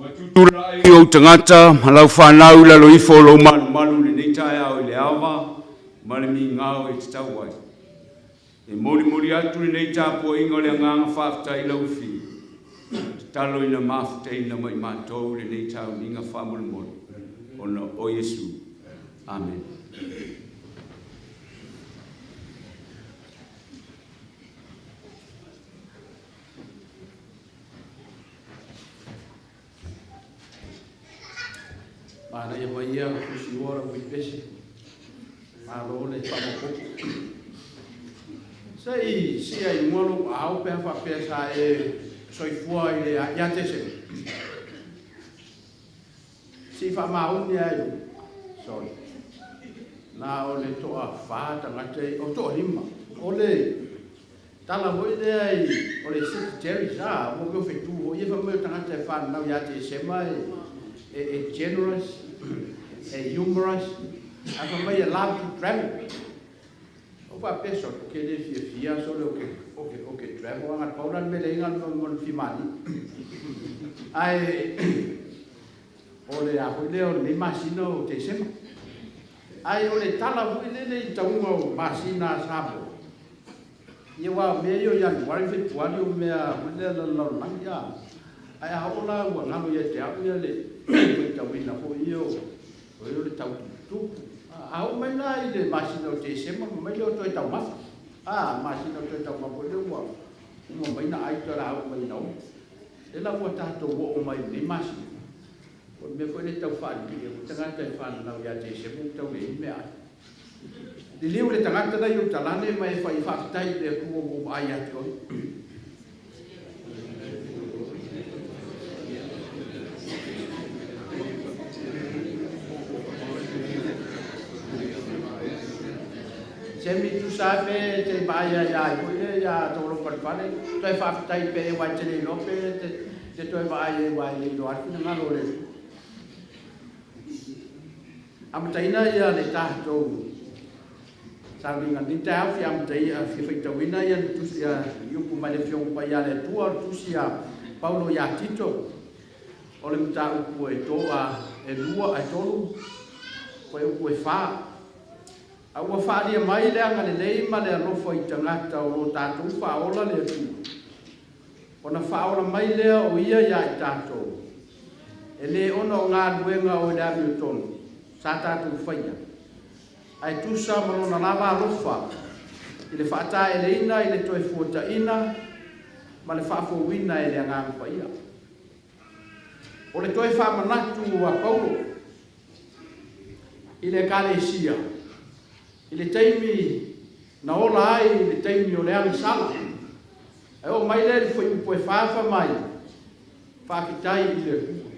Ua tutulai ou tagata ma lau fanau i lalo ifo o lou malumalu i lenei taeao i le ava ma le migao e tatau ai. E molimoli atu lenei tapuaiga o le agaga faafetai i lau Afioga, tatalo ina mafutaina ma i matou lenei tauniga faamolemole ona o Iesu. Amene. Manaia mai ia fusiua lau fuipese. Malo le faamaopoopo. Se i sia i mua lou aao pe a faapea sa e soifua i le ia Tesema. Se i faamaoni ai. Sorry. Na o le toafa tagata, o toalima. O le Tala foi lea i, o le secretary sa, mo mea o fetu foi ia, fai mai o tagata e fananau ia Tesema e, e, e generous, e humorous, ae fai mai e love to travel. Ou faapea sole, ou ke le fiafia sole o ke, o ke, o ke travel, anga pau la le mea le inga mo le fimani. Ae, o le a foi lea o lenei masina o Tesema. Ae o le tala foi lele i tauga o masina a Samoa, Ia aua o mea ia o Ianuari, Fepuari o mea foi lea lalolagi a. Ae a oo la ua galo ia te au ia le faitauina foi ia o o le tau tuputupu. A oo mai la i le masina o Tesema ma mai lea o toe taumafa. A, masina o toe taumafa foi lea ua uma mai na ai toe la oo mai ina ua. Lea la ua tatou oo mai i lenei masina. O le mea foi lea e tau faaliliia foi tagata e fananau ia Tesema ua tau leai ni meaai. Liliu le tagata la i uta lale ma e fai faafetai i le Atua ua ou vaai ia te oe. Semi tusa ai pe te vaai ia ia ai foi lea ia Tolopalepale, toe faafetai pe aua e te le iloa pe te, te toe vaai ai aua e le iloa ai le finagalo o le Atua. Amataina ia le tatou sauniga i lenei taeao, fia amataia, fia faitauina ia le tusi ia i upu mai le Afioga Paia a le Atua, o le tusi a Paulo ia Tito, o le mataupu e to a e lua e tolu, po e upu e fa. A ua faalia mai le agalelei ma le alofa i tagata o lo tatou faaola le Atua. Ona faaola mai lea o Ia iā i tatou, e lē ona o galuega o i le amiotonu sa tatou faia, ae tusa ma Lona lava alofa i le faataeleina i le toe fuataina ma le faafouina e le Agaga Paia. O le toe faamanatu a Paulo i le Ekalesia i le taimi na ola ai i le taimi o le agasala, Ae oo mai lea i le fuaiupu e fafa mai, Faafetai i le Atua.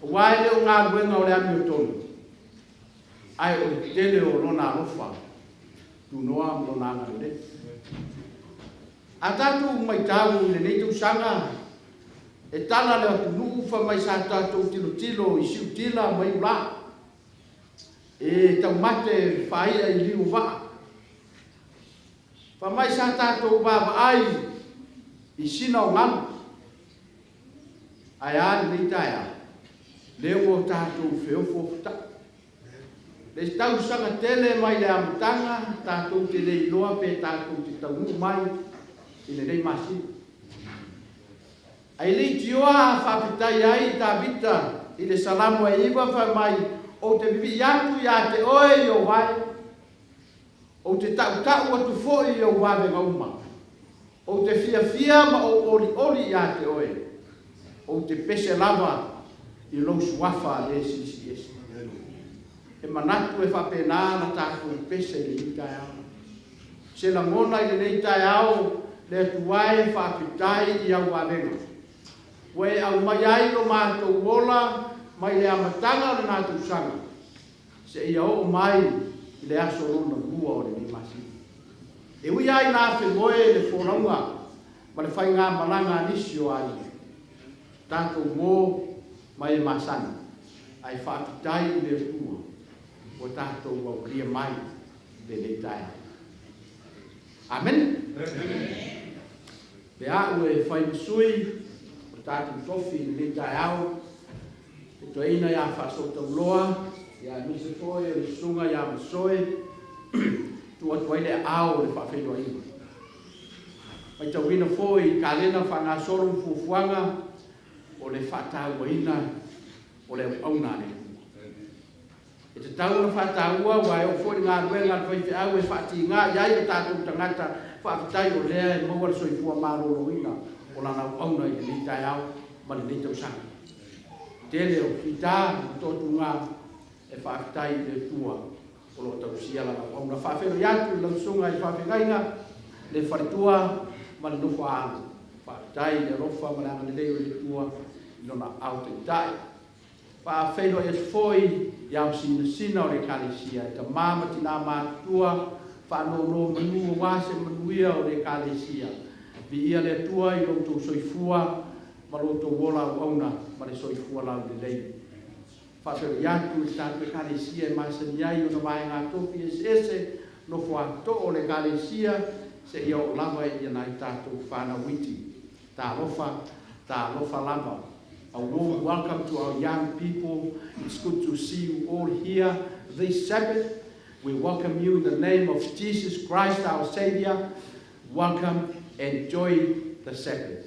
Aua e le o galuega o le amiotonu, ae o le tele o Lona alofa tunoa ma Lona agalelei. A tatou maitau i lenei tausaga, e tala le atunuu fai mai sa tatou tilotilo i siutila ma iulā, e taumate faaia i liu o vaa. Fai mai sa tatou vaavaai i sina o galu, ae a lenei taeao, lea ua tatou feofoofuta'i. Le tausaga tele mai le amataga, tatou te le iloa pe tatou te taunuu mai i lenei masina. Ae leitioa a faafetai ai Tavita i le Salamo e iva fai mai, Ou te vivii atu ia te oe i ou vae, Ou te tautau atu foi i ou vavega uma. Ou te fiafia ma ou olioli ia te oe. Ou te pese lava i lou suafa le Silisili Ese. E manatu e faapena la tatou pese i lenei taeao. Se lagona i lenei taeao, le Atua e faafetai i au vavega. Ua e aumai ai lo matou ola mai le amataga o lena tausaga. Seia oo mai i le aso lona lua o lenei masina. E ui lava ina afemoe le folauga ma le faigamalaga a nisi o aiga, tatou mo ma e masani, ae faafetai i le Atua ua tatou aulia mai lenei taeao. Amene. Pe a ua e fai ma sui o le. tatou tofi i lenei taeao, le toeaina ia Faasootauloa, aemaise foi o le susuga ia Masoe, tuu atu ai le aao o le faafeiloaiga. Matauina foi i kalena faagasolo ma fuafuaga o le faatauaina o le auauna a le Atua. E tatau ona faataua aua e oo foi le galuega a le faifeau e faatiga i ai o tatou tagata. Faafetai o lea e maua le soifua maloloina o lana auauna i lenei taeao ma lenei tausaga. Tele o fita ma toatuga e faafetai i le Atua o lo o tausia lana auauna. Faafeiloai atu i lau susuga i le faafeagaiga, le faletua ma le nofo a alo. Faafetai i le alofa ma le agalelei o le Atua i lona aao taitai. Faafeiloai atu foi i ao sinasina o le Ekalesia, i tama ma tina matutua, faanonomanu aua se manuia o le Ekalesia. Viia le Atua i lo outou soifua ma lo outou ola auauna ma le soifua laulelei. Faafeiloai atu i le tatou Ekalesia e masani ai ona vaega tofi eseese, nofo a too o le Ekalesia seia oo lava i nai tatou fanau iti. Talofa, talofa lava. A warm welcome to our young people. It's good to see you all here this Sabbath. We welcome you in the name of Jesus Christ, our Savior. Welcome, enjoy the Sabbath.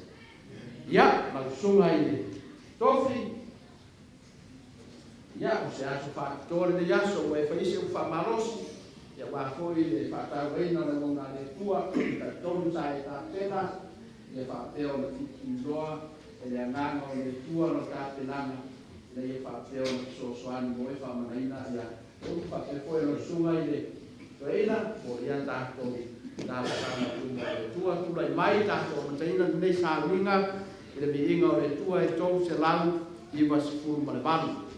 Ia, lau susuga i le tofi, ia, o se aso faapitoa lenei aso ua e fai ai se upu faamalosi, ia aua foi le faatauaina o le auauna a le Atua, talitonu sa e tapena, ia faapea ona filifililoa e le Agaga o le Atua lau tapenaga, ina ia faapea ona fesoasoani mo e faamanaina ia upu faapea foi lau susuga i le toeaina mo ia tatou talosaga i luma o le Atua. Tulai mai tatou amataina lenei sauniga i le viiga o le Atua e 398.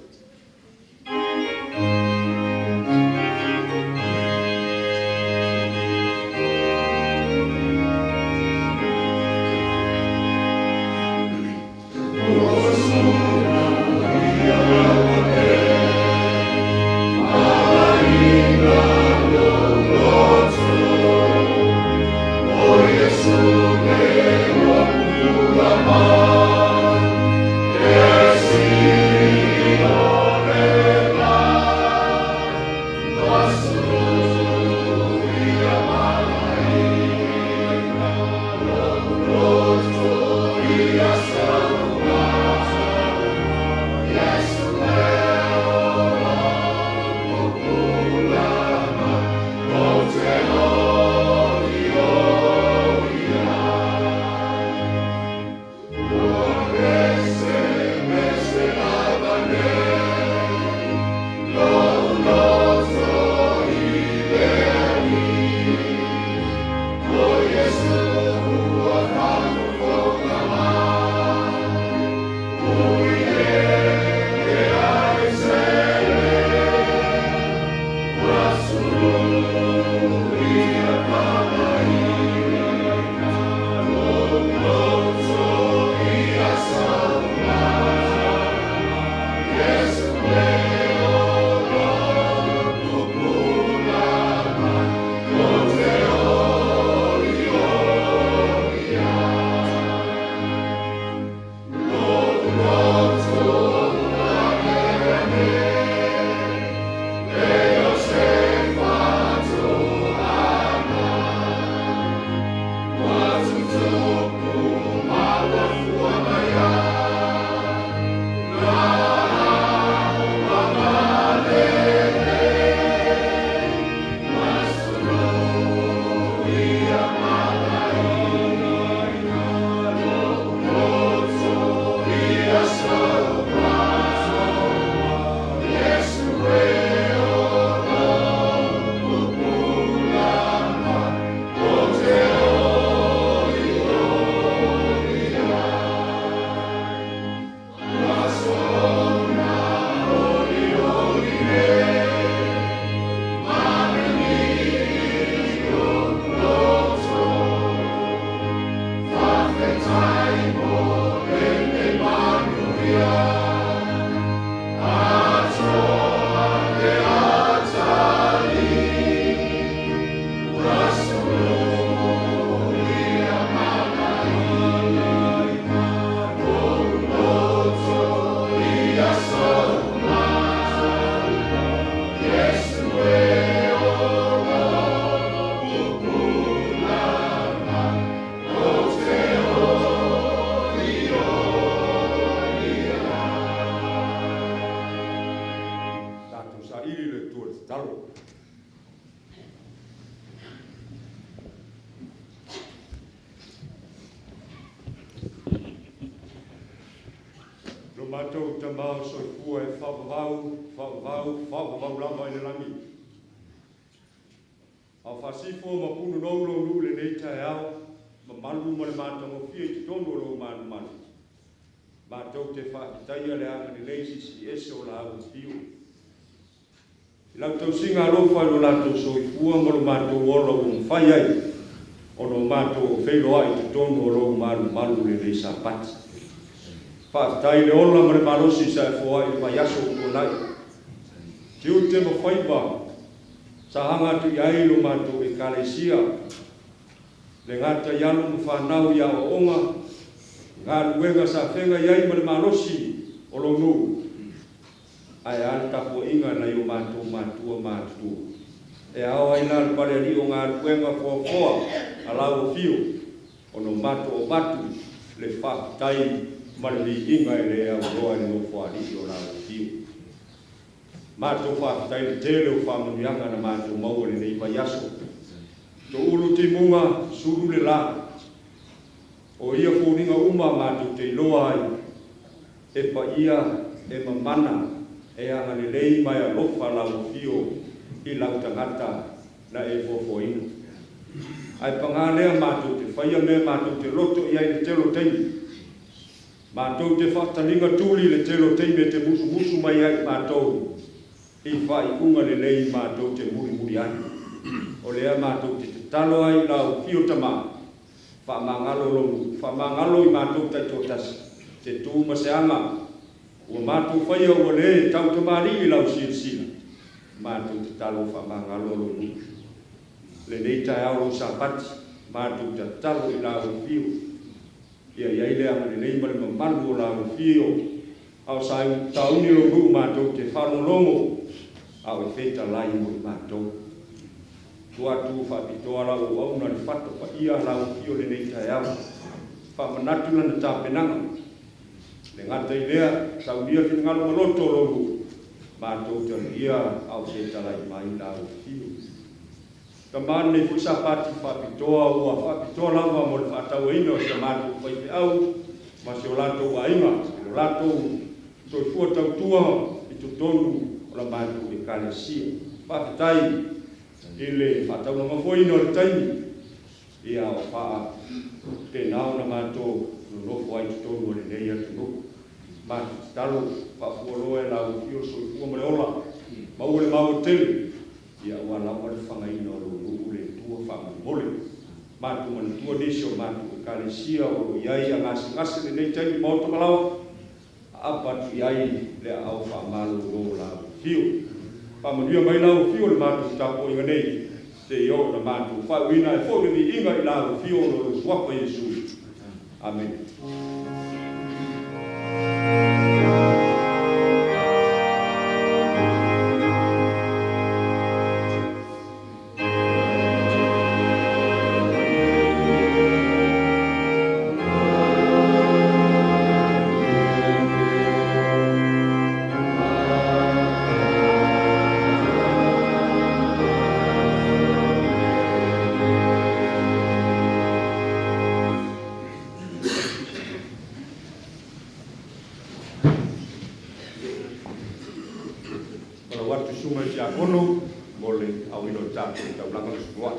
Lo matou Tama o soifua e faavavau, faavavau, faavavau lava i le lagi. A o faasifo ma punonou lou nuu i lenei taeao, mamalu ma le matagofie i totonu o lou malumalu, matou te faafetaia le agalelei siisiiese o la afio. I lau tausiga alofa i lo latou soifua ma lo matou ola ua mafai ai ona o matou feiloai i totonu o lou malumalu i lenei Sapati. Faafetai i le ola ma le malosi sa e foai i le vaiaso ua tuanai. Tiute ma faiva sa aga atu i ai lo matou Ekalesia, le gata i alo ma fanau i aoaoga, galuega sa feagai ai ma le malosi o lou nuu, Ae a le tapuaiga a nai o matou matua matutua? E ao ai la le Palealii o galuega foafoa a lau afio ona o matou avatu le faafetai ma le viiga e le auloa i le Nofoalii o lau afio. Matou faafetai i le tele o faamanuiaga na matou maua i lenei vaiaso. Toulu timuga, sulu le la. O ia foliga uma matou te iloa ai e paia, e mamana, e agalelei ma e alofa lau afio i lau tagata na e foafoaina. Ae pagā lea matou te faia mea matou te loto i ai le tele o taimi. Matou te faataliga tuli le tele o taimi e te musumusu mai ai i matou i faaiuga lelei matou te mulimuli ai. O lea matou te tatalo ai i lau afio Tama, Faamagalo lou faamagalo i matou taitoatasi, se tu ma se aga ua matou faia ua le tautamalii i lau silasila. Matou tatalo faamagalo lou nuu. Lenei taeao lou Sapati, matou tatalo i lau afio. Ia i ai le agalelei ma le mamalu o lau afio, a o sauni lou nuu matou te faalogologo a o e fetalai mo i matou. Tua atu faapitoa lau auauna le fata paia lau afio lenei taeao. Faamanatu lana tapenaga. Le gata i lea, saunia finagalo ma loto o lou nuu, matou talia a o fetalai mai lau afio. Tama lenei foi Sapati faapitoa ua faapitoa lava mo le faatauaina o si a matou faifeau ma si o latou aiga i lo latou soifua tautua i totonu o la matou Ekalesia. Faafetai i le faataulagafoina o le taimi ia o faapena ona matou nonofo ai i totonu o lenei atunuu. Matou tatalo faafualoa e lau afio le soifua ma le ola, maua le maua tele Ia ua lava le fagaina o lou nuu le Atua faamolemole. Matou manatua nisi o matou Ekalesia o lo o i ai a gasegase lenei taimi maota malaoa, aapa atu i ai le aao faamalolo o lau afio. Faamanuia mai lau afio i le matou tapuaiga nei, seia oo ina matou faaiuina ai foi le viiga i lau afio ona o lou Suafa Iesu. Amene. Falau atu susuga i le Tiakono mo le aoina o le tatou taulaga ma Suluai.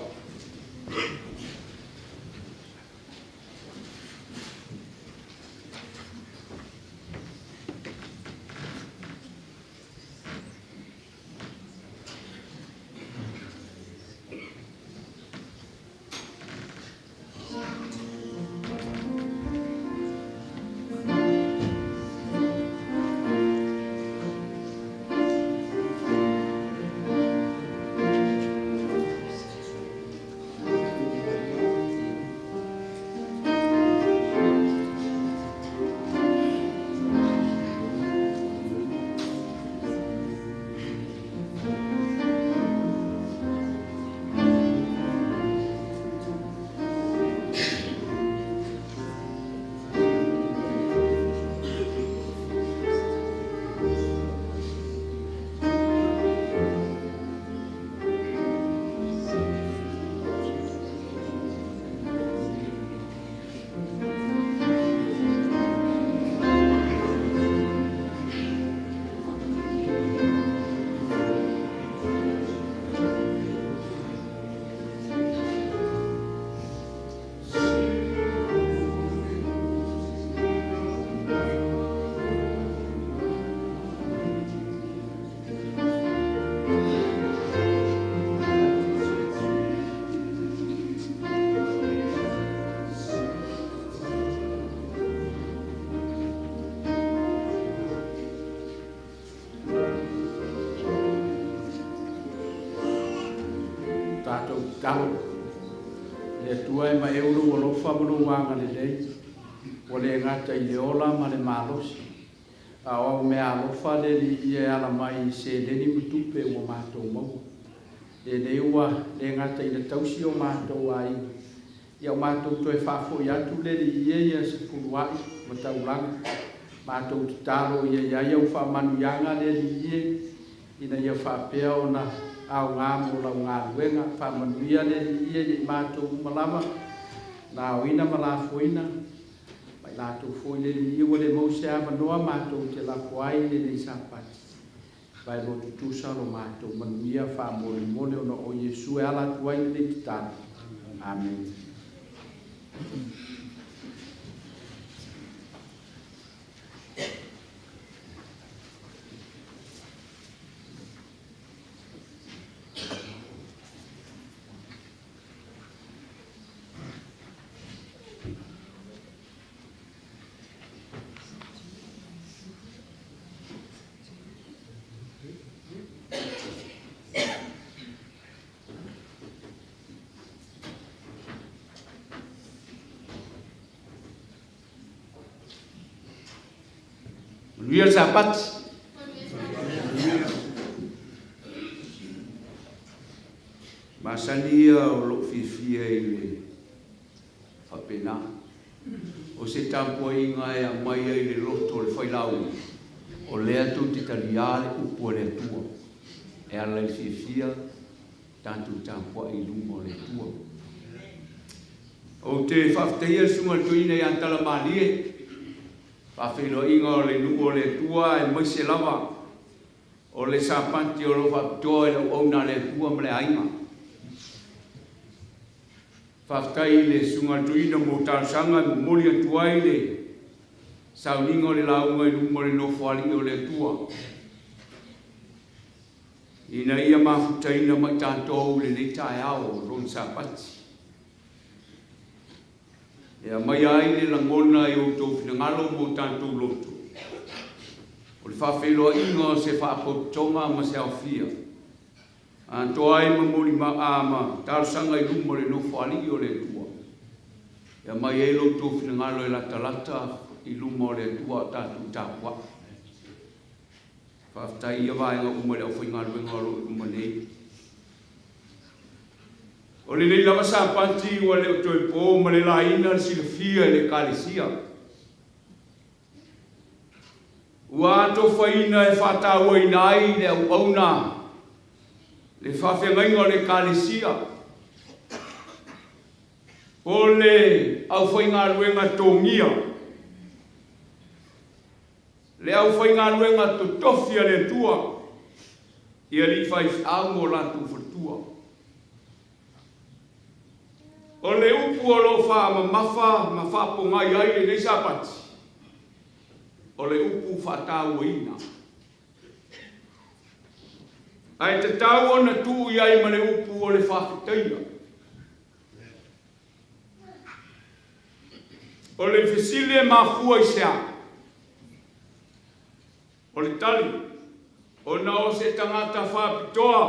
Tatou tatalo. Le Atua e maeu lou alofa ma lou agalelei, ua le gata i le ola ma le malosi, a o au meaalofa le Alii e ala mai i seleni ma tupe ua matou maua. Lenei ua le gata ina tausi o matou aiga, ia o matou toe faafoi atu le Alii e ia sefuluai ma taulaga. Matou tatalo ia i ai au faamanuiaga le Alii e, ina ia faapea ona aoga mo lau galuega. Faamanuia le Alii e ia i matou uma lava, na aoina ma lafoina, ma i latou foi le Alii ua le maua se avanoa matou te lafo ai i lenei Sapati. Vae loto tusa lo matou manuia faamolemole ona o Iesu e ala atu ai lenei tatalo. Amene. Manuia le Sapati. Masani ia o lou fiafia i le faapena. O se tapuaiga e aumai ai le loto o le failauga, o lea tou te taliā le upu a le Atua e ala i le fiafia tatou tapuai i luma o le Atua. Ou te faafetaia le Susuga i le Toeaina ia Talamalie, faafeiloaiga o le nuu o le Atua aemaise lava o le Sapati o lo o faapitoa i le auauna a le Atua ma le aiga. Faafetai i le Susuga i le Toeaina mo talosaga e momoli atu ai le sauniga o le lauga i luma o le Nofoalii o le Atua, ina ia mafutaina ma i tatou i lenei taeao o Lona Sapati. E aumaia ai le lagona i outou finagalo ma o tatou loto, o le faafeiloaiga o se faapotopotoga ma se aofia, Atoa ai ma moli ma ma talosaga i luma o le Nofoalii o le Atua, e aumai ai lo outou finagalo e latalata i luma o le Atua a o tatou tapuai. Faafetai i ia vaega uma i le aufaigaluega o lo o i luma nei. O lenei lava Sapati ua le o toe po ma le laina le silafia i le Ekalesia. Ua atofaina e faatauaina ai le auauna le faafeagaiga o le Ekalesia, po o le aufaigaluega togia, le aufaigaluega totofi a le Atua i alii faifeau ma o latou faletua. O le upu o lo o faamamafa ma faapogai ai lenei Sapati, o le upu faatauaina. Ae tatau ona tuu i ai ma le upu o le faafetaia. O le fesili e mafua i se a? O le tali, ona o se tagata faapitoa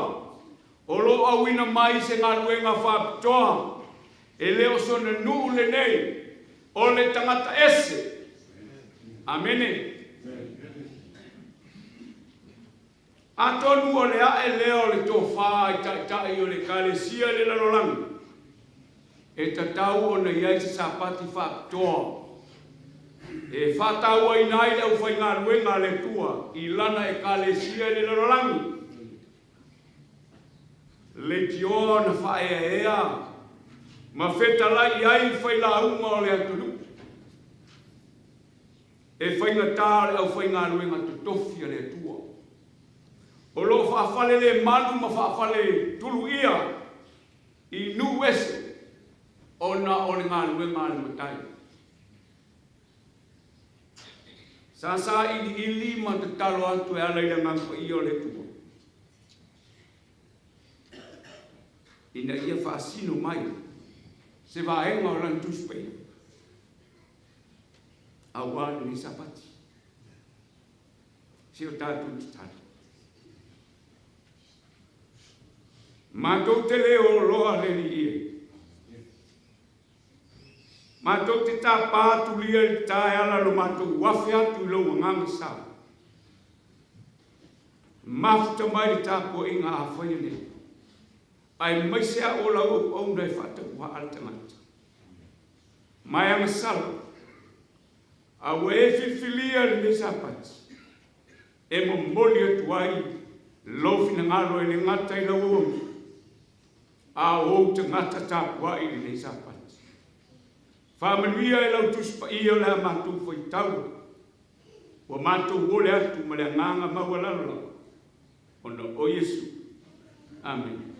o lo o auina mai se galuega faapitoa, e le o sona nuu lenei, o le tagata ese. Amene. Atonu o le ae lea o le tofa i taitai o le Ekalesia i le lalolagi, e tatau ona i ai se Sapati faapitoa e faatauaina ai le aufaigaluega a le Atua i Lana Ekalesia i le lalolagi. Leitioa ona faaeaea ma fetalai i ai failauga o le atunuu e faigata o le aufaigaluega totofi a le Atua o lo o faafalelemalu ma faafaletuluia i nuu ese ona o le galuega a le Matai. Sa sailiili ma tatalo atu e ala i le Agaga Paia o le Atua ina ia faasino mai se vaega o Lana Tusi Paia aua lenei Sapati. Se o tatou tatalo. Matou te le oloa le Alii e. Matou te tapa atu lia i le taeala lo matou afe atu i lou agaga sao. Mafuta mai le tapuaiga a faia nei, aemaise a o lau auauna e faatauaa le tagata. Mai agasala, a ua e filifilia lenei Sapati e momoli atu ai lou finagalo e le gata i lau auauna, a o ou tagata tapuai i lenei Sapati. Faamanuia e lau Tusi Paia o le a matou faitau, ua matou ole atu ma le agaga maualalo lava, ona o Iesu. Amene.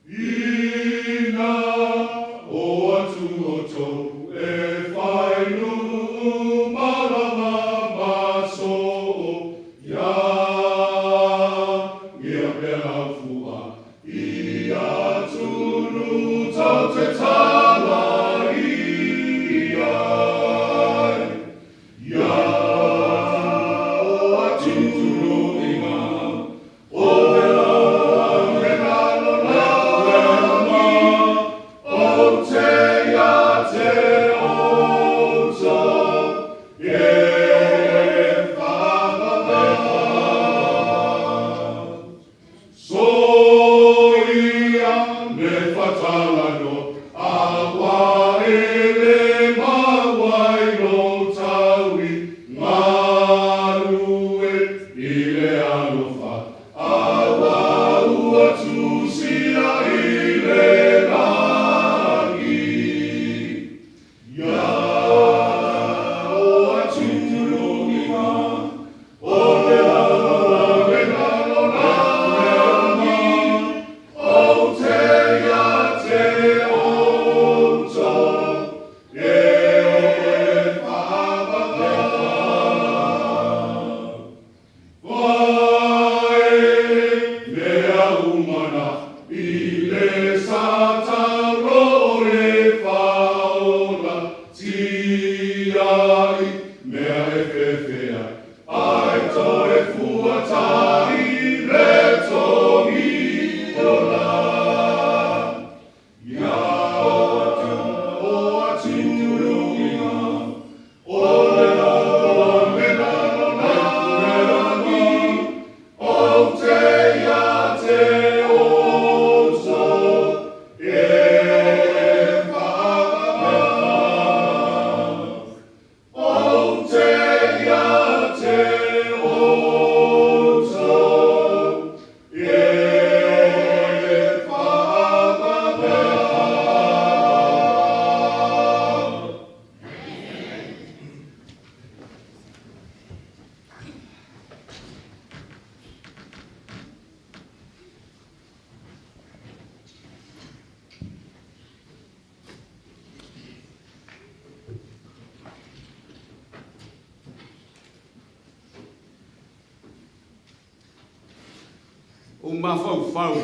Ina o atu outou e fai nuu malama ma soo ia ia pea lau fua i atunu tau te tala i ai ia o atu i Aua ua tusia i le lagi, ia o atu o le lalolagi, ou te ia te outou e whaapapa. Vae mea umana i le satalo o le whaola tiai mea e fefea ai toe fuatai le togi ola. Ia o atu o le lalolagi, o te ia te outou e whaapapa. O te ia te outou e whaapapa. Ou mafaufau.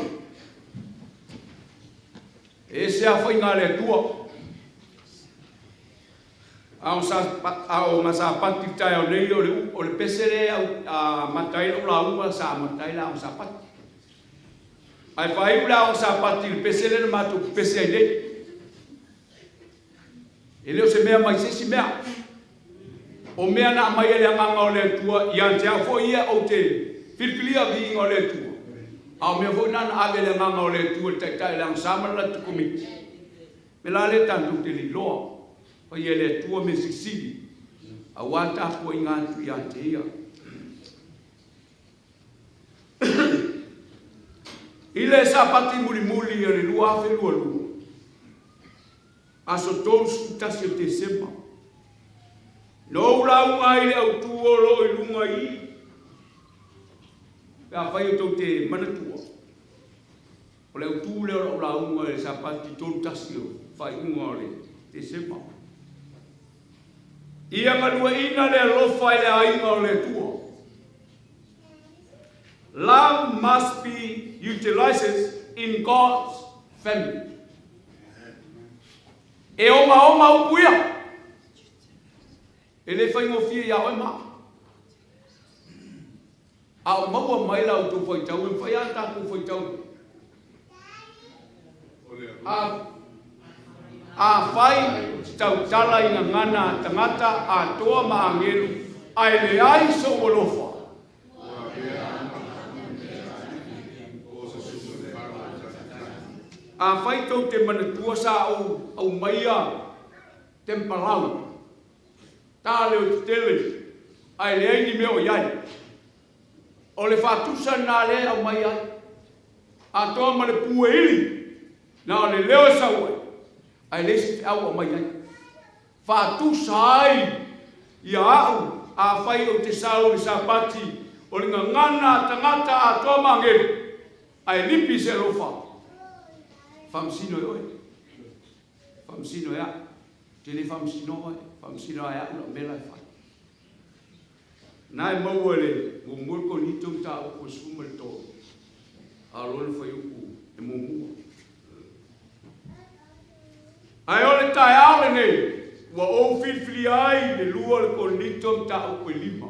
E ese lava faiga a le Atua. A o sa, a o Gasapati i le taeao nei, o le, o le pese lea e amata ai lau lauga, sa amata ai le Aoga Sapati. Ae faaiu le Aoga Sapati i le pese lea na matou pepese ai nei. E le o se mea mai se isi mea. O mea na aumai e le Agaga o le Atua ia te au foi ia ou te filifilia viiga o le Atua. A o mea foi na na ave le agaga o le Atua i le Taitai o le Agasā ma le latou Komiti. Me la lea tatou te le iloa. Faia e le Atua mea silisili aua tapuaiga atu ia te Ia. I le Sapati mulimuli o le 2022, aso 31 o Tesema, na ou lauga ai i le autu o lo o i luga i i, pe afai o tou te manatua, o le autu lea o lau lauga i le Sapati 31 o faaiuga o le Tesema. Ia galueaiina le alofa i le aiga o le Atua. Love must be utilizes in God's family. E ogaoga upu ia. E le faigofie iā oe ma au. A o maua mai la outou faitau, e mafai lava ona tatou faitau. A, afai te tautala i gagana a tagata atoa ma agelu, ae leai sou alofa. Afai tou te manatua sa ou aumaia tempalau, ta leo tetele, ae leai ni mea o i ai. O le faatusa lena lea e aumai ai. Atoa ma le pu e ili, na o le leo e sau ai, ae leai se feau o aumai ai. Faatusa ai ia au, afai ou te sau i le Sapati, o le gagana a tagata atoa ma agelu, ae lipi se alofa. Faamasino e oe. Faamasino e au. Ou te le faamasinoa oe, faamasino lava e au lau mea la e fai. Na e maua e le muamua le Korinito mataupu e 13, a o lona fuaiupu e muamua. Ae o le taeao lenei, ua ou filifilia ai le lua o le Korinito mataupu e lima.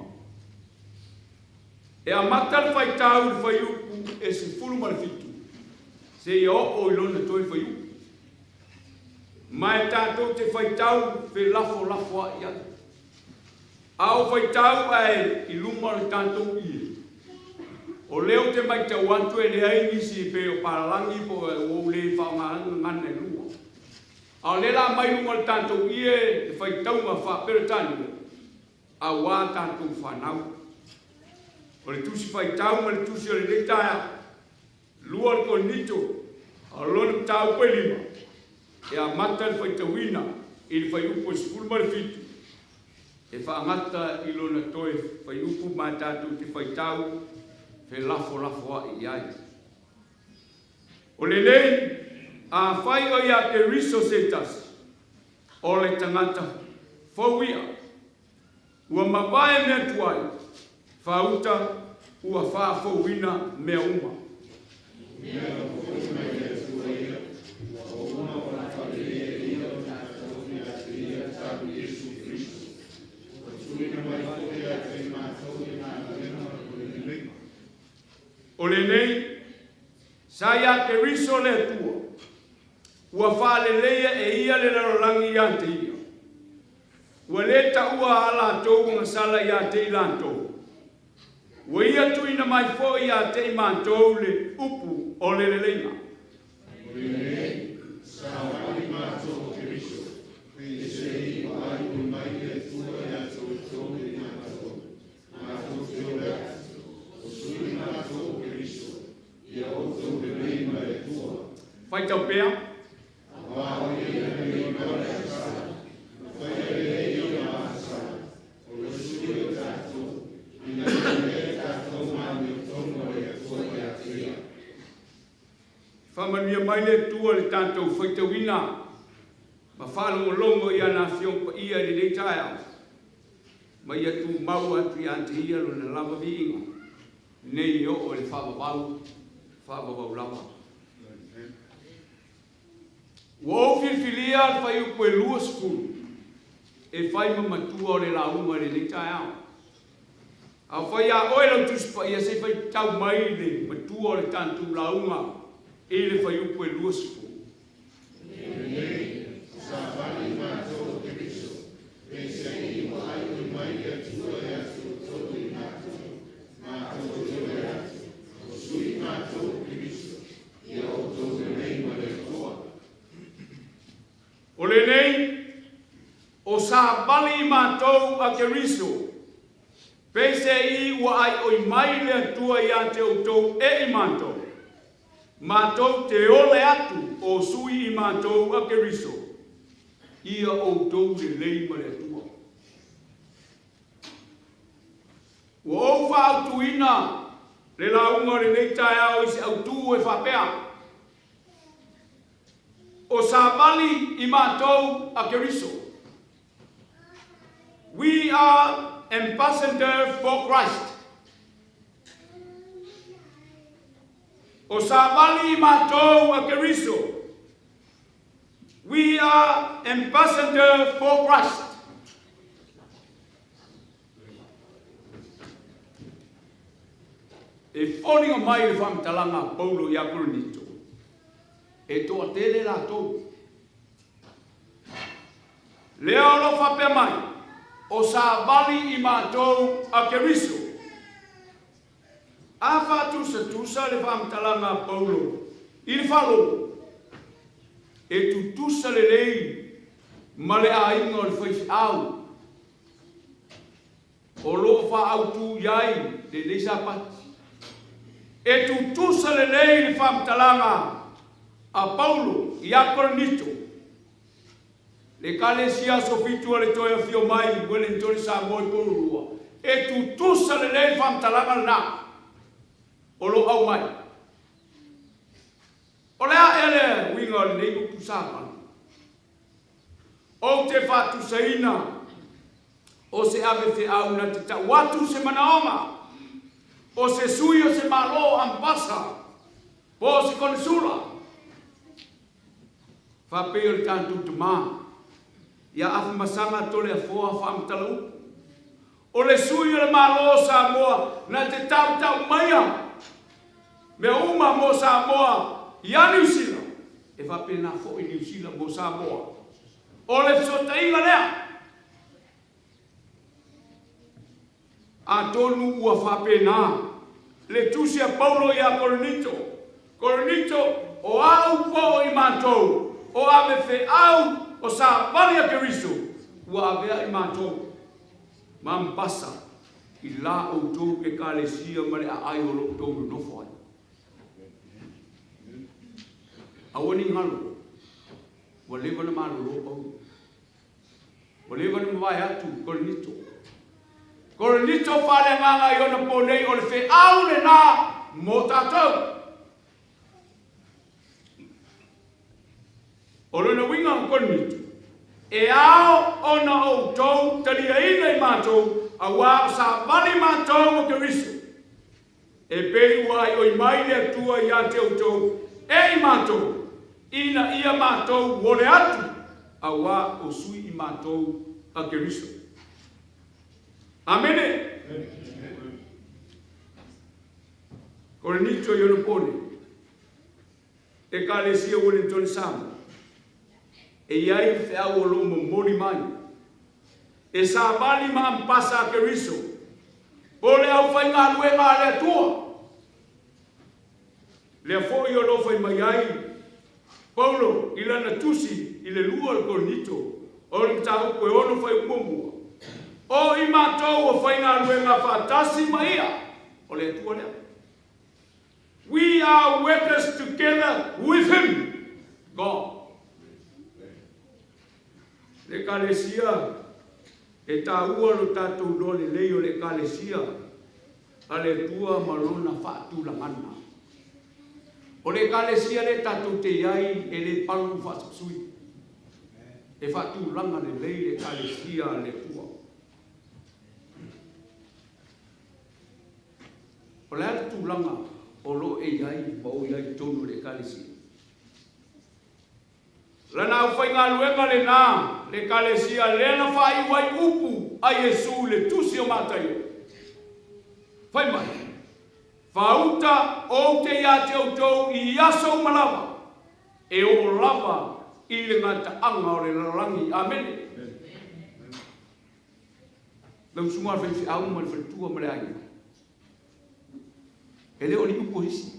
E amata le faitau i le fuaiupu e 17 seia oo i lona toe fuaiupu. Ma e tatou te faitau felafolafoai ai. A ou faitau ae i luma o le tatou ie, o lea ou te matau atu e leai nisi e pei o palalagi po o ua ou le faaaogaina gagana e lua. A o lea la aumai luga o le tatou ie le faitauga faa-Peretania aua tatou fanau. O le tusi faitau ma le tusi o lenei taeao, lua o le Korinito, a o lona mataupu e lima, e amata le faitauina i le fuaiupu e 17, e faagata i lona toe fuaiupu ma tatou te faitau felafolafoai i ai. O lenei, afai o ia Keriso se tasi, o le tagata fou ia, ua mavae mea tuai, faauta ua faafouina mea uma. O lenei, sa ia Keriso le Atua, ua faaleleia e ia le lalolagi ia te ia. Ua le taua a latou agasala ia te i latou. Ua ia tuuina mai foi ia te i matou le upu o le leleiga. O lenei, savali matou o Keriso, peiseai ua aioi mai le Atua ia toutou i matou, matou te ole atu, o sui matou o Keriso, ia outou lelei ma le Atua. Faitau pea. Faamanuia mai le Atua i le tatou faitauina ma faalogologo i ana Afioga Paia i lenei taeao, ma ia tumau atu ia te Ia Lona lava viiga nei e oo i le faavavau, faavavau lava. Ua ou filifilia le fuaiupu e 20 e fai ma matua o le lauga i lenei taeao. A o fai a oe lau Tusi Paia se i faitau mai le matua o le tatou lauga i le fuaiupu e 20. Lenei, savali matou o Keriso, peiseai ua aioi mai le Atua ia toutou i matou, matou te ole atu, o sui matou o. savali i matou a Keriso, peiseai ua aioi mai le Atua ia te outou e i matou, matou te ole atu o sui i matou a Keriso, ia outou lelei ma le Atua. Ua ou faaautuina le lauga o lenei taeao i se autū e faapea, O savali i matou a Keriso. We are ambassador for Christ. O savali i matou a Keriso. We are ambassador for Christ. E foliga mai le faamatalaga a Paulo ia Korinito, e toatele latou. Lea o lo o faapea mai, o savali i matou a Keriso. A faatusatusa le faamatalaga a Paulo i le faalogo, e tutusa lelei ma le aiga o le faifeau o lo o faaautu i ai lenei Sapati. E tutusa lelei le faamatalaga a Paulo ia Korinito, le Ekalesia Aso Fitu a le Toe Afio Mai Uelenitone Samoa i Porirua, e tutusa lelei le faamatalaga lena o lo o aumai. O le a ea le uiga o lenei upu savali? Ou te faatusaina o se ave feau na te tau atu se manaoga o se sui o se Malo ambasa po o se konesula. Faapei o le tatou tama ia Afamasaga Toleafoa Faamatala-upu, o le sui o le Malo o Samoa na te tautau maia mea uma mo Samoa ia Niu Sila, e faapena foi Niu Sila mo Samoa. O le fesootaiga lea. Atonu ua faapena le tusi a Paulo ia Korinito, Korinito, o au po o i matou, o ave feau o savali a Keriso, ua avea i matou ma mpasa i la outou Ekalesia ma le aai o lo outou nonofo ai. Aua ne i galo, ua leva ona malolo Paulo. Ua leva ona mavae atu Korinito. Korinito faaleagaga i ona po nei o le feau lena mo tatou. O lona uiga o Korinito, e ao ona outou taliaina i matou, auā o savali matou o Keriso. E pei ua aioi mai le Atua ia te outou e i matou, ina ia matou ole atu, auā o sui i matou a Keriso. Amene. Korinito i ona po nei, Ekalesia Wellington Samoa, e i ai le feau o lo o momoli mai e savali ma ampasa a Keriso, o le aufaigaluega a le Atua. Lea foi o lo o fai mai ai Paulo i lana tusi i le lua o le Korinito, o le mataupu e ono fai muamua, O i matou o faigaluega faatasi ma ia, o le Atua lea. We are workers together with him, God. Le Ekalesia, e taua lo tatou iloa lelei o le Ekalesia a le Atua ma lona faatulagana. O le Ekalesia lea tatou te i ai e le palu faasuisui. E faatulaga lelei le Ekalesia a le Atua. O le a le tulaga o lo o e i ai ma o i ai i totonu o le Ekalesia? Lana aufaigaluega lena, le Ekalesia lea na faaiu ai upu a Iesu i le Tusi o Mataio. Fai mai, Faauta ou te ia te outou i aso uma lava, e oo lava i le gataaga o le lalolagi. Amene. Lau usuga a le faifeau ma le faletua ma le aiga, e le o ni upu a isi,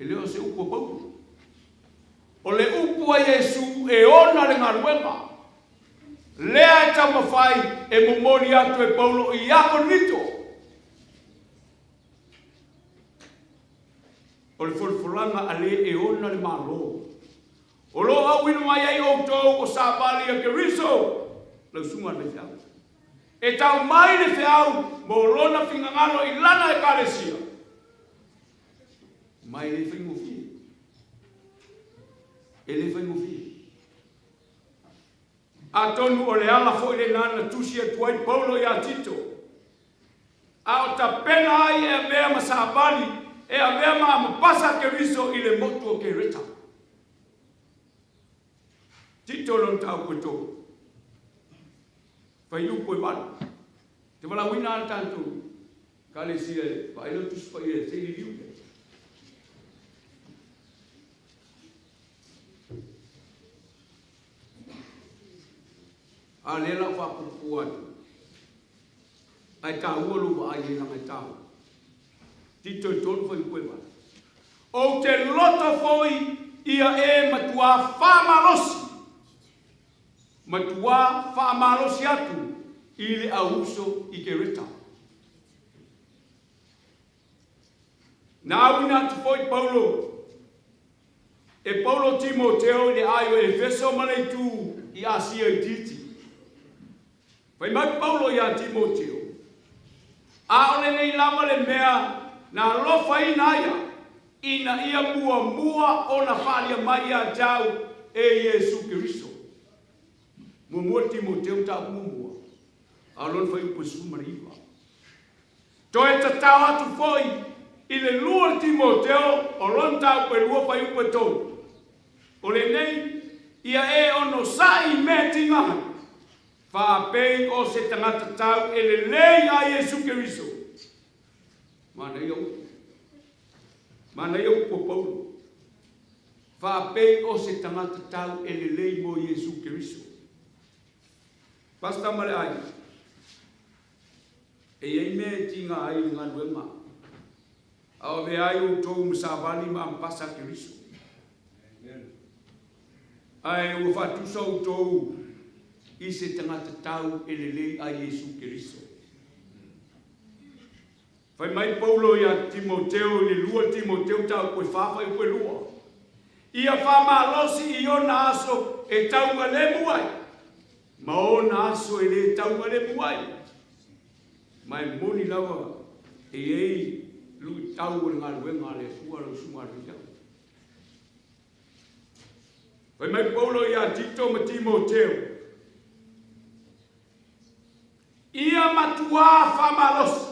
e le o se upu a Paulo. O le upu a Iesu e ona le galuega. Lea e taumafai e momoli atu e Paulo ia Korinito. O le folafolaga a le e ona le Malo, o lo o auina mai ai outou o savali a Keriso, lau susuga i le faifeau. E tau mai le feau mo lona finagalo i lana Ekalesia. Ma e le faigofie. E le faigofie. Atonu o le ala foi lena na tusi atu ai Paulo iā Tito, a o tapena ai e avea ma savali, e avea ma amapasa Keriso i le motu o Kereta. Tito lona mataupu e tolu. Fuaiupu e valu. Te valaauina a le tatou Ekalesia e vaai lau Tusi Paia se i liliu pea. A lea la o faapuupuu atu. Ae taua lou vaai i ai leaga e taua. Tito e tolu fuaiupu e valu. Ou te loto foi ia e matuā faamalosi, matuā faamalosi atu i le auuso i Kereta. Na auina atu foi Paulo e Paulo Timoteo i le aai o Efeso ma le itu i Asia itiiti. Fai mai Paulo iā Timoteo, Aʻole nei lava le mea na alofaina ai au, ina ia muamua ona faaalia mai iā te au e Iesu Keriso. Muamua Timoteo mataupu muamua, a o lona fuaiupu e 19. Toe tatao atu foi i le lua o Timoteo o lona mataupu e lua fuaiupu e tolu. O lenei, ia e onosai i mea tigaha, faapei o se tagata tau e lelei a Iesu Keriso. Manaia upu. Manaia upu a Paulo. Faapei o se tagata tau e lelei mo Iesu Keriso. Pastor ma le aiga, e i ai mea e tiga ai le galuega, a o avea ai outou ma savali ma ampasa a Keriso. Ae ua faatusa outou i se tagata tau e lelei a Iesu Keriso. Fai mai Paulo iā Timoteo i le lua Timoteo mataupu e fa fuaiupu e lua, Ia faamalosi i ona aso e taugalemu ai, ma ona aso e le taugalemu ai. Ma e moni lava e i ai luitau o le galuega a le Atua lau Susuga a le Faifeau. Fai mai Paulo iā Tito ma Timoteo, Ia matuā faamalosi,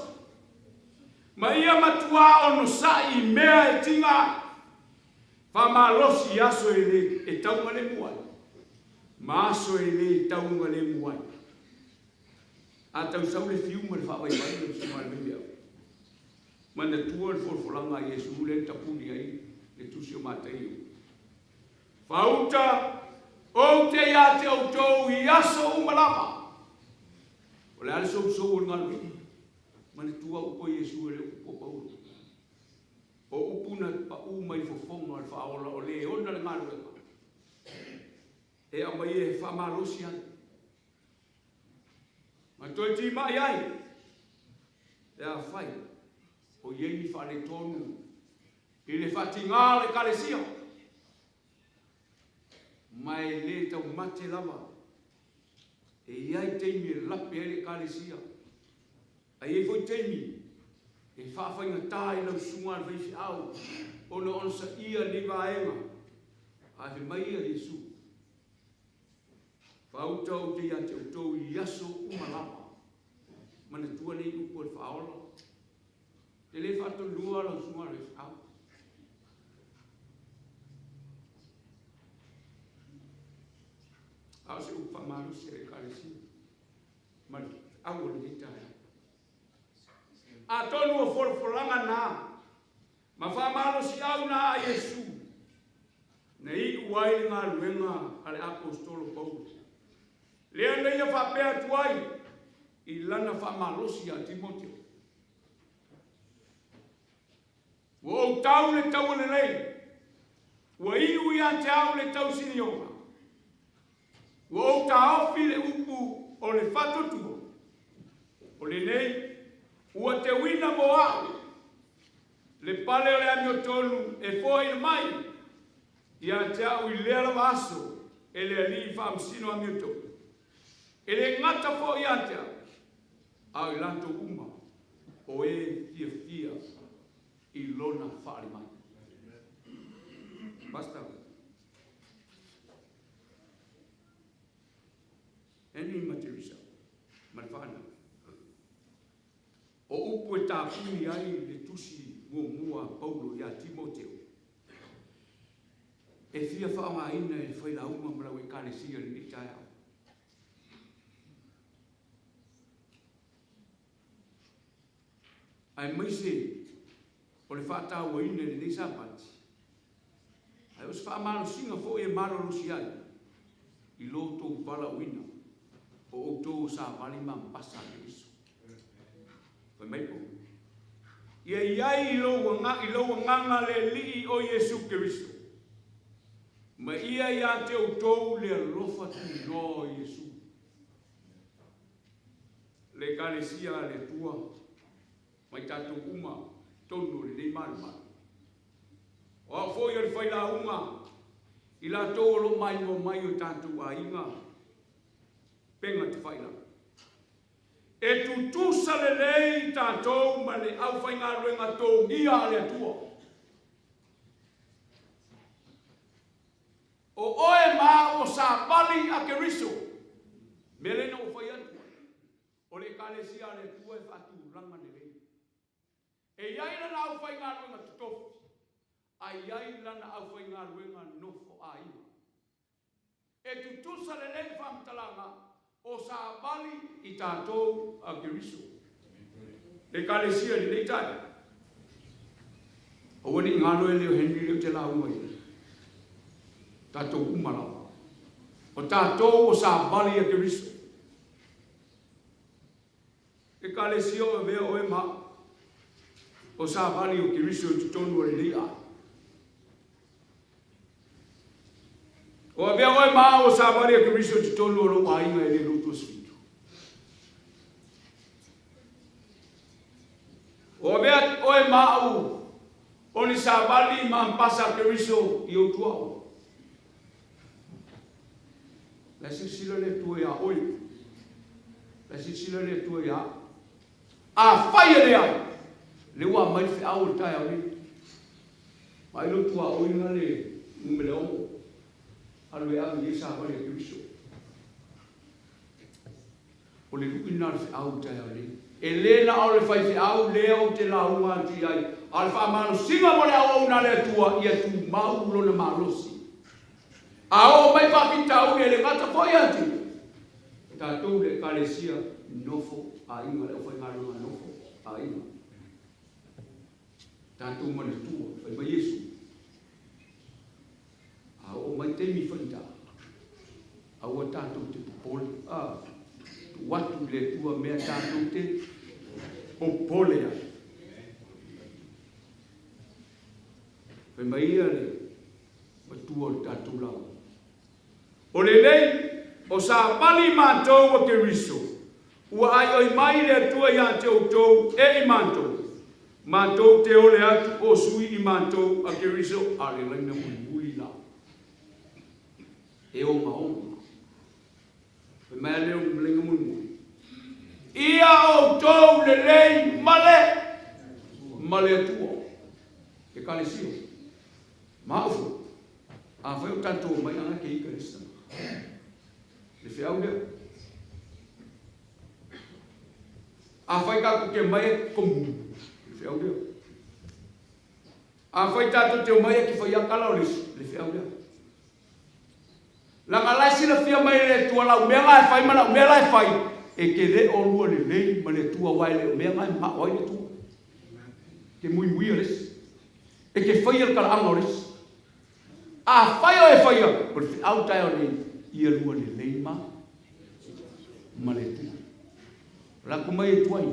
ma ia matuā onosai i mea e tiga ai, faamalosi i aso e le e taugalemu ai, ma aso e le taugalemu ai. A tausau le fiu ma le faavaivai lau Susuga i le Faifeau, manatua le folafolaga a Iesu lea na tapuni ai le Tusi o Mataio. Fauta, ou te iā te outou i aso uma lava. O le a le sousou o le galuega? Manatua upu a Iesu e le upu a Paulo. O upu na paʻū mai i fofoga o le Faaola o le ona le galuega e aumai e faamalosi ai ma toe timai ai pe afai o i ai ni faaletonu i le faatigā o le Ekalesia, ma e le taumate lava e i ai taimi e lape ai le Ekalesia, a i ai foi taimi e faafaigatā ai lau susuga a le faifeau ona onosaia nei vaega, ae fai mai ia Iesu, Faauta ou te iā te outou i aso uma lava. Manatua nei upu a le Faaola. E le faatonua lau susuga le feau. A o se upu faamalosi a le Ekalesia ma le feau o lenei taeao. Atonu o folafolaga na ma faamalosiau na a Iesu na iu ai le galuega a le Aposetolo Paulo. Lea na ia faapea atu ai i lana faamalosi ia Timoteo. Ua ou tau le taua lelei, ua iu ia te au le tausinioga. Ua ou taofi le upu o le faatuatua, o lenei ua teuina mo a'u le pale o le amiotonu e foaina mai ia te a'u i lea lava aso e le Alii Faamasino Amiotonu, e le gata foi ia te a'u, a o i latou uma o e fiafia i Lona faaali mai. Pastor. Henry ma Teresa ma le whānau. O upu e tāpuni ai le tusi muamua a Paulo iā Timoteo, e fia faaaogaina e le failauga ma lau Ekalesia i lenei taeao. Aemaise o le faatauaina i lenei Sapati, ae o se faamalosiga foi e malolosi ai i lo outou valaauina o outou o savali ma mpasa a Keriso. Fai mai Paulo, Ia i ai i lou agaga le Alii o Iesu Keriso, ma ia ia te outou le alofa tunoa o Iesu. Le Ekalesia a le Atua mai tatou uma i totonu o lenei malumalu. O au foi o le failauga i latou o lo o maimoa mai o tatou aiga pega tafailagi. E tutusa lelei tatou ma le aufaigaluega togia a le Atua. O oe ma au o savali a Keriso. Mea lea na ou fai atu ai, o le Ekalesia a le Atua e faatulaga lelei. E i ai lana aufaigaluega totofi, a i ai lana aufaigaluega nofoaiga. E tutusa lelei le faamatalaga o savali i tatou a Keriso. Le Ekalesia i lenei taeao. Aua ne i galo e leo Henry lea ou te lauga i ai. Tatou uma lava. O tatou o savali a Keriso. Ekalesia o avea oe ma au o savali o Keriso i totonu o lenei aiga. O avea oe ma au o savali a Keriso i totonu o lou aiga e le lotu o Sifitu. O avea oe ma au o ni savali ma ampasa a Keriso i ou tuaoi. La e silasila le Atua iā oe. La e silasila le Atua iā au. Afai e leai, lea ua aumai le feau o le taeao nei. Vaai lou tuaoi le numeleogo, alu e ave i ai savali a Keriso. O le lui lena o le feau i le taeao nei. E le na o le faifeau lea ou te lauga atu i ai, a o le faamalosiga mo le auauna a le Atua ia tumau lona malosi. A oo mai faafitauli e le gata foi atu i tatou le Ekalesia nofo aiga, le aufaigaluega nofo aiga. Tatou manatua, fai mai Iesu, A oo mai taimi faigata, aua tatou te popole, a, tuu atu i le Atua mea tatou te popole ai. Fai mai ia le matua o le tatou lauga. O lenei, o savali matou a Keriso, ua aioi mai le Atua ia te outou e i matou, matou te ole atu o sui i matou a Keriso, a le laina mulimuli la e ogaoga. Fai mai a lea o le laina mulimuli, Ia outou lelei ma le ma le Atua. Ekalesia. Ma au foi, afai o tatou omai ana ke ika lesitala. Le feau lea. Afai tatou te omai e komu, le feau lea. Afai tatou te omai e te whai akala o le isi, le feau lea. Laga la e silafia mai e le Atua lau mea la e fai ma lau mea la e fai, e te le o lua lelei ma le Atua aua e le o mea na e manao ai le Atua. Te muimuia le isi. E te faia le talaaga o le isi. Afai o e faia, o le feau taeao nei, ia lua lelei ma ma le Atua. Lako mai e tuai,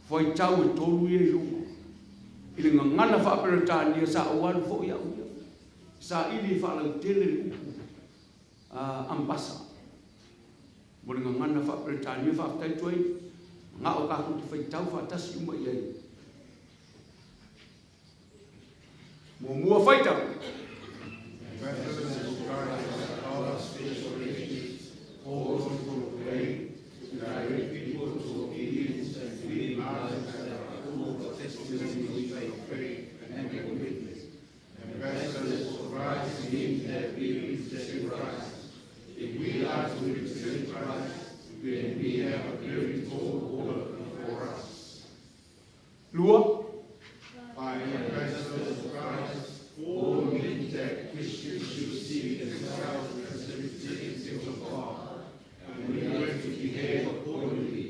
faitau e tolu ia i luga. I le gagana faa-Peretania sa ou alu foi au ia. Saili e faalautele le upu ambasa. Mo le gagana faa-Peretania faafetai atu ai, mana'o tatou te faitau faatasi uma i ai. Muamua faitau. Ambassadors of Christ are special agents called to proclaim, to direct people to obedience and lead lives that are full of testimonies of faith and commitment. Ambassadors for Christ mean that we represent Christ. If we are to represent Christ, then we have a very tall order before us. Lua. By ambassadors of Christ, Paul means that Christians should see themselves as representatives of God, and we are to behave accordingly.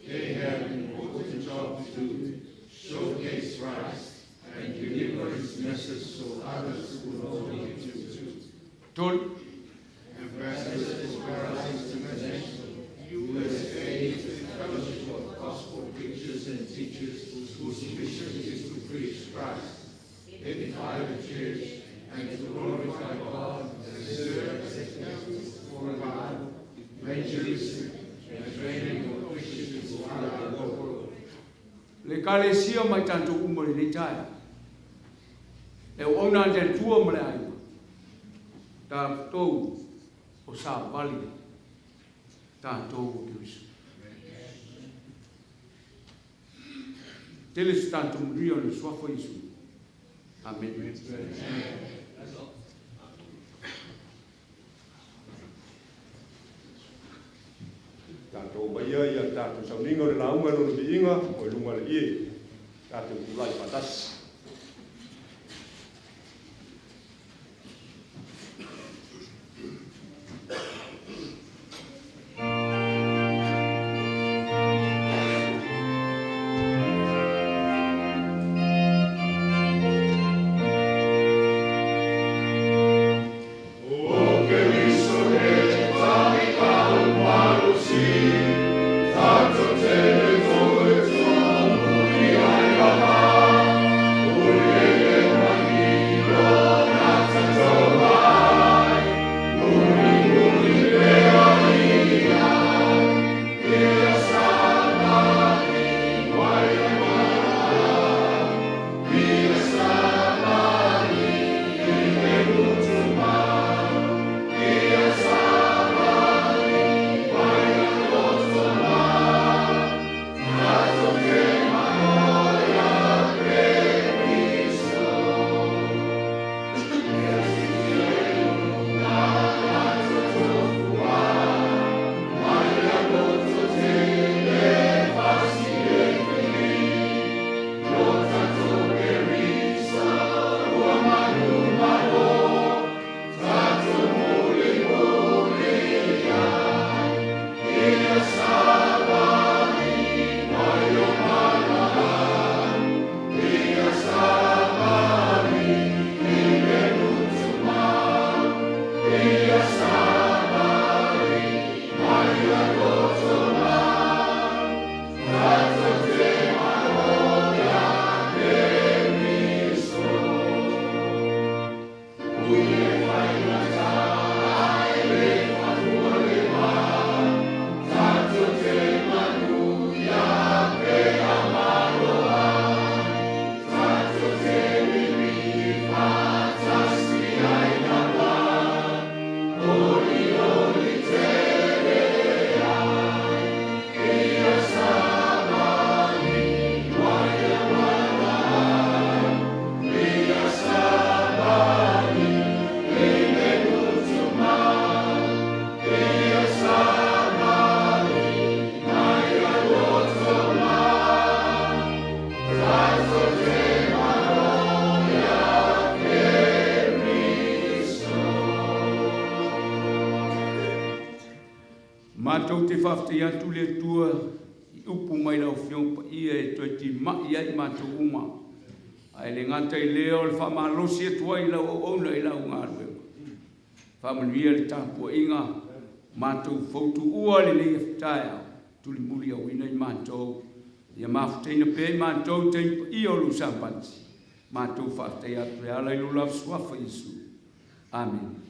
They have an important job to do, showcase Christ and deliver his message so others will know him too. Tolu. Ambassadors for Christ International, USA is a fellowship of gospel preachers and teachers whose mission is to preach Christ, edify the church, and to glorify God and serve as examples for revival, evangelism, and training of Christians throughout the world. Le Ekalesia ma i tatou uma i lenei taeao. E auauna a le Atua ma le aiga, tatou o savali tatou o Keriso. Tele se tatou manuia o le suafa o Iesu. Amene. Tatou omaia ia tatou sauniga o le lauga i lona viiga o i luga o le ie. Tatou tulai faatasi. O Keriso e tau malosi, tatou te toe tumuli ai lava, uli ele mai lona tatou ai, muli muli pea ia, ia savali mai mana, ia savali i le gutuma, ia savali mai loto ma, tatou te manoia Keriso. Ia sitia i luga totofua, mai a loto tele fasiefili, lo tatou Keriso ua manumalo, tatou muli muli ai, ia savali mai o mana, ia savali i le gutuma, ia savali mai a loto ma, tatou te manoia Keriso. Ui e faigata ai le fafua le va, tatou te manuia pe a malo ai, tatou te lilifa faatasi ai lava, oli oli tele ai, ia savali mai a mana, ia savali i le gutuma, ia savali mai a loto ma, tatou te manoia Keriso. Matou te faafetai atu le Atua i upu mai lau Afioga Paia e toe timai ai matou uma, ae le gata i lea o le faamalosi atu ai i lau auauna i lau galuega. Faamanuia le tapuaiga matou fautuua lenei taeao, tulimuli auina i matou, ia mafutaina pea i matou taimi paia o lou Sapati. Matou faafetai atu e ala i lou lava suafa Iesu. Amene.